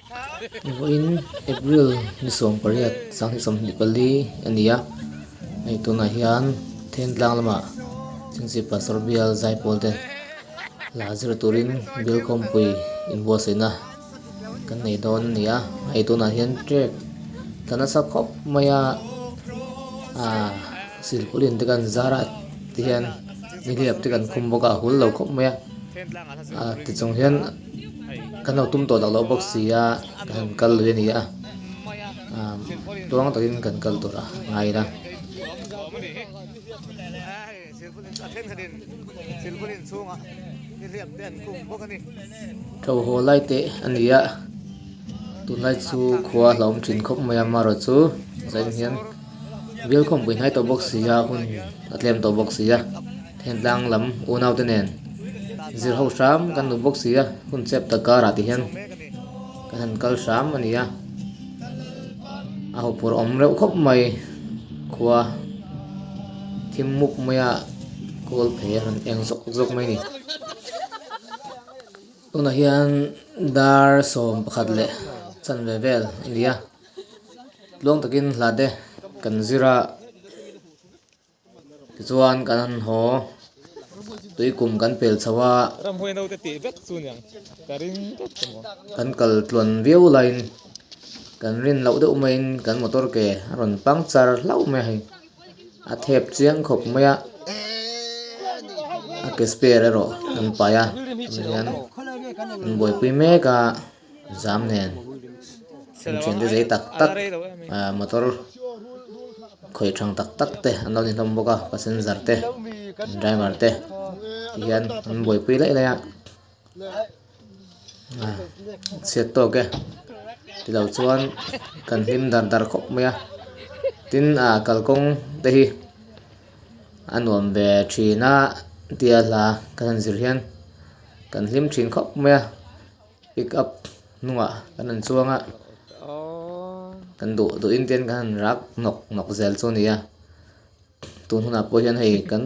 Vawiin April ni 18 2024 a ni a, hei tunah hian Thentlang lamah Chingchi Pastor Bial Zaipawl te hla zir turin Bial Khawmpui inbuatsaihna kan nei dawn a ni a, hei tunah hian trek tla nasa khawp mai a ah silpaulin te kan zar a tihian nihliap te kan khum bawk a a hul lo khawp mai a ah tichung hian kan lo tum tawh loh loh bawk si a kan han kal lui a ni a ah tluang takin kan kal tur a ngai ila. Tho haw lai teh a ni a, tunlai chu khua a hlauhawm thin khawp mai a marawh chu zain hian bial khawmpui hnai tawh bawk si a hun a tlem tawh bawk si a thentlang lam unau te nen zir ho hram kan duh bawk si a hun chep tak karah ti hian kan han kal hram a ni a a hawpur awm reuh khawp mai khua. Thim mup maia kawl phei a rawn eng zawk zawk mai a ni. Tunah hian dar 11 leh chanve vel a ni a, tluang takin hla te kan zir a, tichuan kan han haw tuikum kan pel chho a, kan kal tluan viau laiin kan rin loh deuh maiin kan motor ke a rawn puncture hlauh mai a hei. A thep chiang khawp mai a, a ke spare erawh an pai a tunah hian an buaipui mek a zam nen an thiante zei tak tak ah motor khawih thang tak tak te an lo ni hlawm bawk a passenger te driver te tihian an buaipui laih laih a. Chhiat tawk e tilo chuan kan hlim dar dar khawp mai a tin ah kalkawng te hi a nuam ve thin a tia hla kan han zir hian kan hlim thin khawp mai a pick up hnungah kan han chuang a kan duh duh in te hian kan han rak nawk nawk zel chu a ni a tun hunah pawh hian hei kan.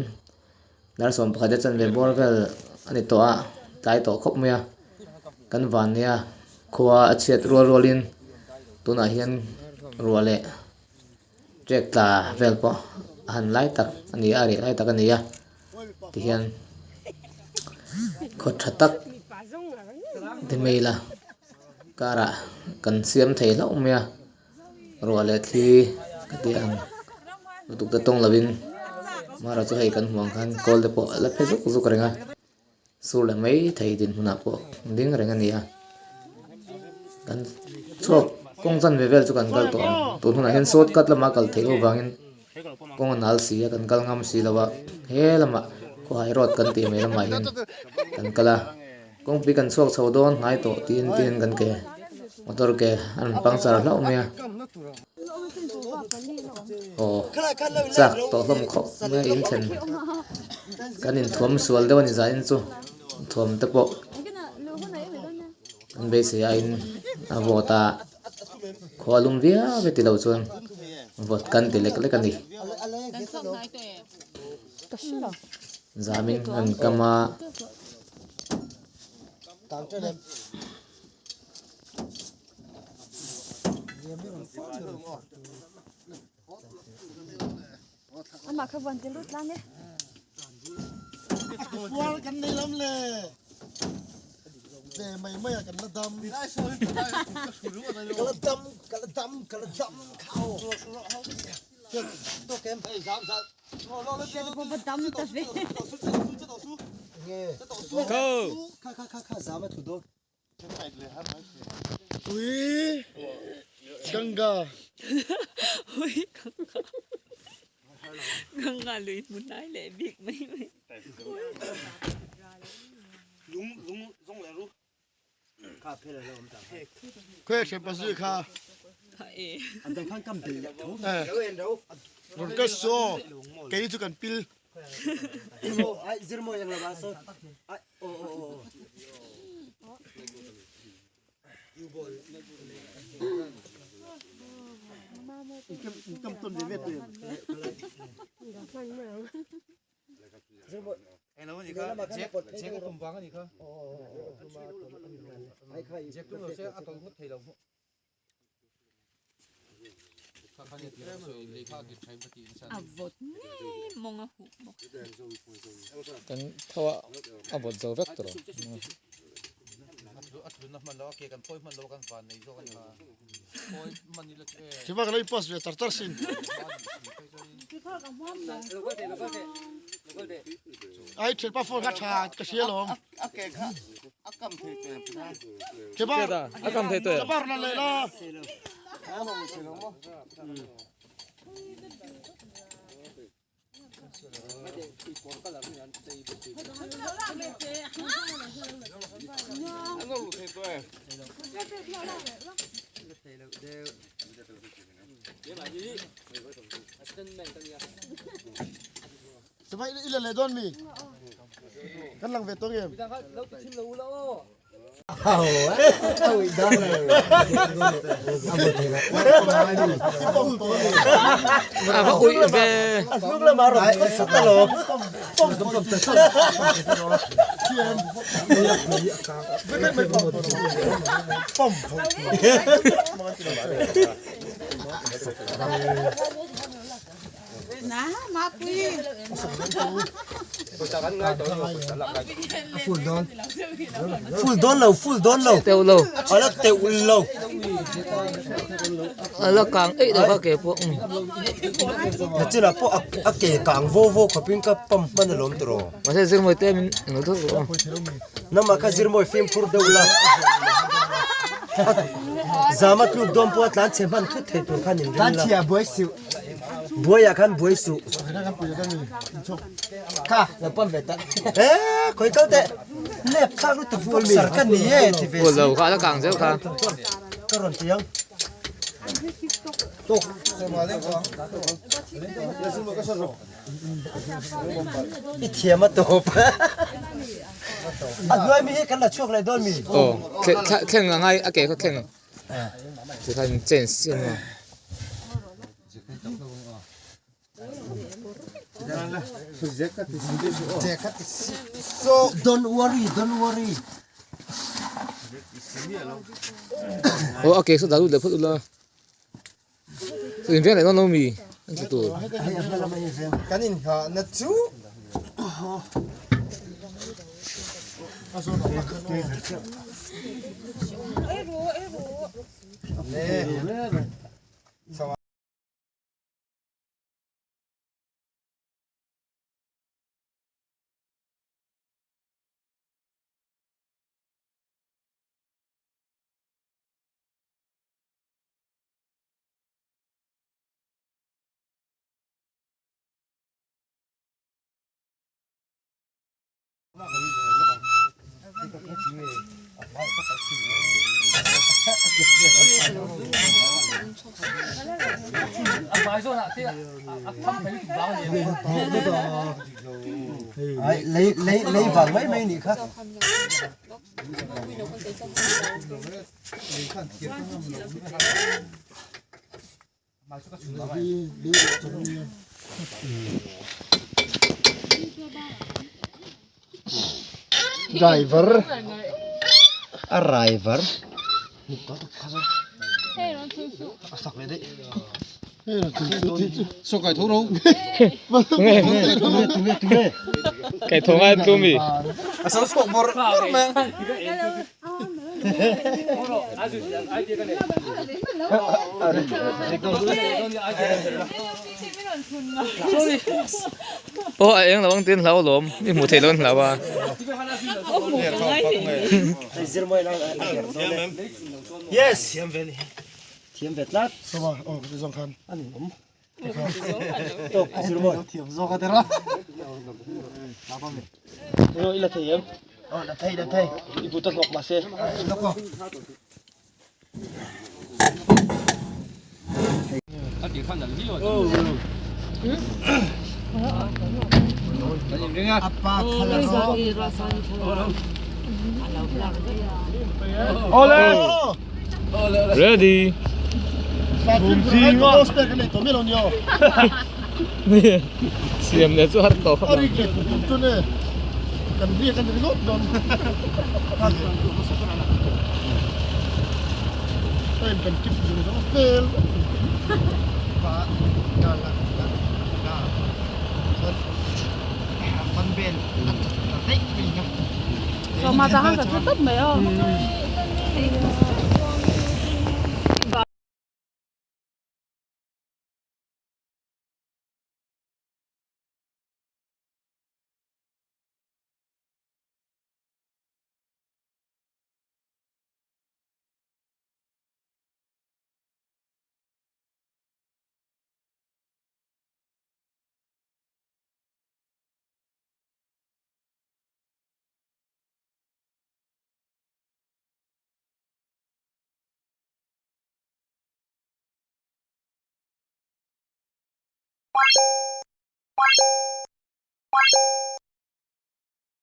Dar 11 a chanve bawr vel a ni tawh a, tlai tawh khawp mai a, kan van nia khua a chhiat rual rualin tunah hian ruah leh trek tla vel pawh a han lai tak a ni a, a reh lai tak a ni a tihian khaw tha tak ti mai ila karah kan siam thei hlauh mai a. Ruah leh thli ka tih ang lutuk te tawng lovin mara chu hei kan hmuh ang khan kawl te pawh a la phe zuk zuk reng a sur leh mai thei dinhmunah pawh ding reng a ni a kan chhuak kawng chanve vel chu kan kal tawh ang tun hunah hian short cut lama kal theih loh vangin kawng a nal si a kan kal ngam si lo a he lamah khawhai road kan tih mai lamah hian kan kal a. Kawngpui kan chhuak chho dawn hnai tawh tiin tiin kan ke motor ke a rawn puncture hlauh mai a. Aw chak tawh hlawm khawp mai a in thlen kan inthuam sual deuh a ni zain chu thuam te pawh kan beisei aiin a vawt a khua lum viau e tilo chuan vawt kan ti lek lek a ni. Zamin an kam a. A vawt ngei mawng a huh bawk. Kan tho a a vawt zo vek tawh. A kam thei tawh em? A va uih ve. Full dawn lo full dawn lo teuh lo a la teuh lo a la kang eih lo kha ke pawh na chinah pawh a ke kang vo vo khawpin ka pump hman alawm tiraw mahse zirmawi te min englo deuh rawh namah kha zirmawi fimkhur deuh la zama tluk dawn pawh a tlan chhe hman thut thei tur khan in ring la Buaiah khan buai suh. Kha lo pawm ve ta. Eh, khawi kal teh. Lep thlak lutuk boxer ka ni e ti ve si. Lo kha la kang zeuh kha. Ka rawn ti ang. I thiam a tawp. A hnuai mi hi kan la chhuak leh dawn mi. Aw, thleng a ngai a ke kha thleng. Tikhan change chiah maw. Don't worry, don't worry. Aw a ke saw dah lut leh phawt ula. In veng leh dawn lo mi an ti tur. Kan in nghah na chu. Lei lei lei vang mai mai nih kha. Driver a driver Kai tho ngai tu mi. Aw a eng lo ang tin hlau alawm i hmuh theih loh an hlau a. Yes thiam ve ni thiam ve tlat a ni awm tawk zir mawi thiam zawk a tera i la thei em aw la thei la thei i but a hnawk mahse Ready. Siam leh chu har tawh khawp ang. Time kan tip zung zung a fel vek mai.